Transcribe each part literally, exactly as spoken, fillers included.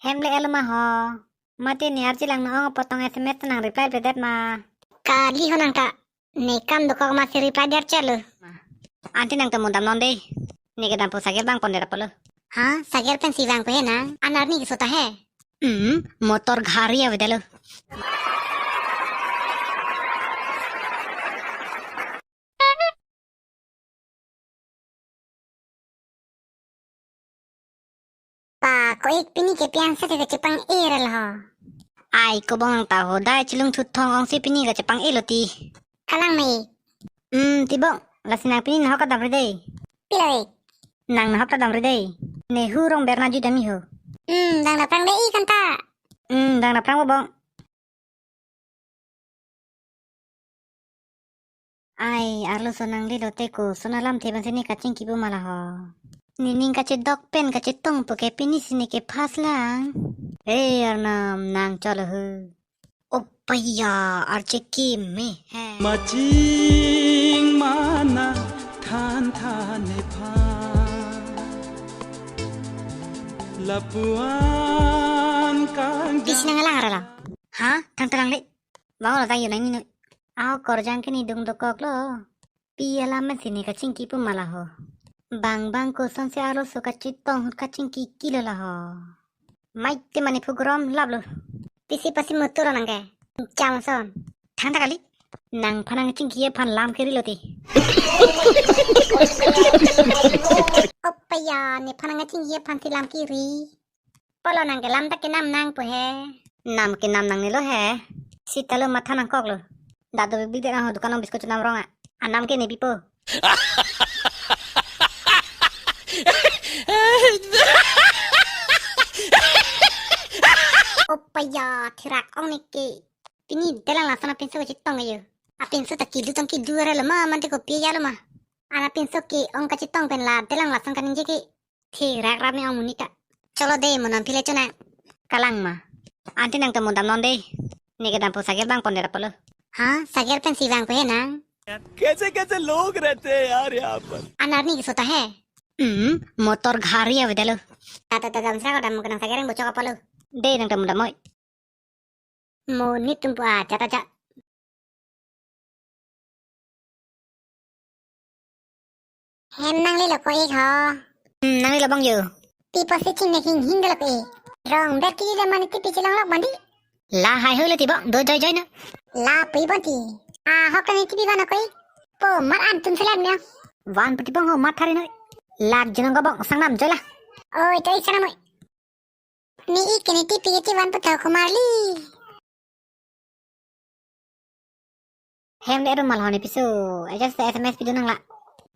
Hem le-etlo ma ho. Mate ne arje lang non, ong apot tong S M S nang reply-pledet ma. Kali ho nang ta. Ne kam dokok ma si reply-det chelo. Ante nang ta mundam non dei. Ne kedam pu cycle bang pondet apotlo. Ha, cycle pensi vang pu he nang? An arni keso ta he. Hmm, motor ghari avedetlo. Pa, ko-ik pini ke pi-an sate kachepang-e ra lo ho. Ai, kobong nang ta ho, dai chilung thuthong ong si pini kachepang-e lo ti. Kalang me. Hmm, ti bong, lasi nang pini nahok kedam ri dei. Pilo-ik? Nang nahok kedam ri dei. Ne hu rong ber na ju dam-i ho. Hmm, dang dapprang dei-ik anta. Hmm, dang dapprang bo bong. Ai, arloso nangle lote koson alamthe pensi ne kachingki pu ma la ho. Nening kachedok pen kachetong pu ke pini si ne ke first lang. He arnam nang cholo ho. Opaya arche ki me he. Maching mana than than ne pha. Lapuan kang. Pisi nang lang arlo. Ha? Thang ta lang le. Bang lo tang yo nang ni noi. Aho korjang ke ne dung dokoklo. Pi alam pensi ne kachingki pu ma la ho. Bang bang koson si arloso kachetong ahut kachingki kilo la ho. Mai te mane phu grom laplo. Pisi pasi mutur nang ke. Cham son. Thang ta kali. Nangphan nangchingki aphan lam kiri lo ti. Opaya, nephan nangchingki aphan si lam kiri. Polo nang ke lam ta kenam nang pu he. Nam kenam nangne lo he. Sita lo matha nangkoklo. Dado bibli de nang ho dukan nang biskut chenam rong a. Anam ke ne bipo. Opaya, thirak ong ne ke. Pini delang lason apinso kachetong yo. Apinso ta kidu tong kidu arlo ma, mante kopi ya lo ma. An apinso ke ong kachetong pen la delang lason kaningje ke. Thirak rap ne ong monit ta. Cholo dei, mo nam phi le chonang. Kalang ma. Ante nang ta mundam non dei. Ne kedam pu cycle bang pondet apotlo. Ha, cycle pensi vang pu he nang? कैसे कैसे लोग रहते हैं यार यहाँ पर। An arni keso ta he. Hmm, motor ghari avedetlo. Ta ta ta dam sa ko dam mo kenang cycle reng bochok apotlo. Dei nang ta mundam moi. Monit atum pu ajat ajat. Hem nangle lo ko-ik ho. Hmm, nangle lo bang yo. Pi pusi ching ne hing hing lo ko-ik. Rong ber kiri la mane ti pi chelong lok bandi. La hai hoi lo ti bong, do joi joi na. La pi bong ti. Ahok kane ti pi van ko-ik. Po mar an tum selam ne. Van pu ti bong ho mar thari noi. Lak jenong ko bong sang nam joi la. Oi, joi sang nam oi. Ne-ik ke ne ti pi ke ti van pu tho ko marli. Hem le-etlo ma la ho ne piso. Ajat se S M S pido nang la.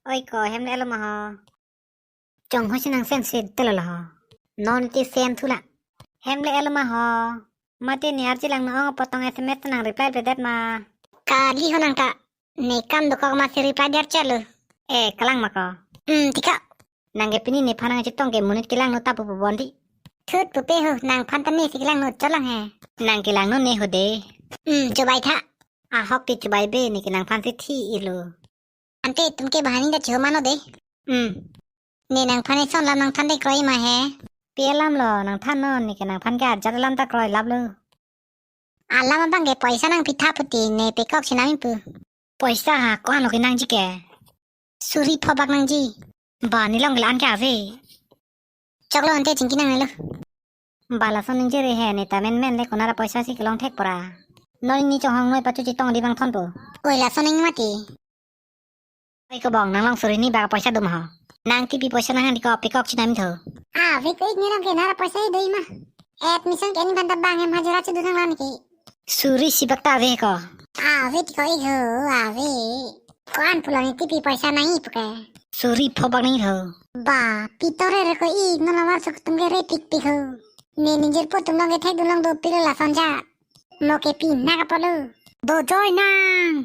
Oi ko, hem le-etlo ma ho. Chong ho si nang send si telo la ho. Non ti send thu la. Hem le-etlo ma ho. Mate ne arje lang non, ong apot tong S M S nang reply-pledet ma. Kali ho nang ta. Ne kam dokok ma si reply-det chelo. Eh, kalang ma ko. Hmm, ti ko. Nang ke pini nephan nangchetong ke monit kelang non ta pu pu bon ti. Thut pupe ho, nangphan ta ne si kelang non chotlang he. Nang kelang non ne ho dei. Hmm, chobai tha. Ahok ti chobai be, ne ke nangphan si thi-ilo. Ante tum ke bahani ta cho mano dei. Hmm. Ne nangphan eson lam nangthan de kroi ma he. Pi alam lo nangthan non, ne ke nangphan ke ajat alam ta kroi laplo. Alam abang ke poisa nangpi tha pu ti ne pekok chenam pu. Poisa ha ko-an lo kenangji ke. Suri pho bak nangji. Ba ne long ke la-an ke ave. Choklo ante chingki nangnelo. Ba lason ningje re he, ne ta menmen le konat apoisa si kelong thek pora. Non ne chonghong noi pachu chetong di bang thon po. Oi lason ning mati. Oi kobong, nang long suri ni bak apoisa do ma ho. Nang ti pi poisa nang di ko pekok chenam tho. Ave ko-ik, ne long ke nara poisa do ma. Admission ke ne bang ta bang hem hajira chu do nang lan ke. Suri isi bak ta ave ko. Ave ti ko-ik ho, ave. Ko-an pulo ne ti pi poisa nangji pu ke. Suri pho bak nangji ho. Ba, pi tore re ko-ik, non lavar sok tum ke re pikpik ho. Ne ningjir po tum long ke thek dun long do pilo lason ja. Mo ke pi nang apotlo. Do joi nang.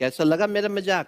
कैसा लगा मेरा मजाक?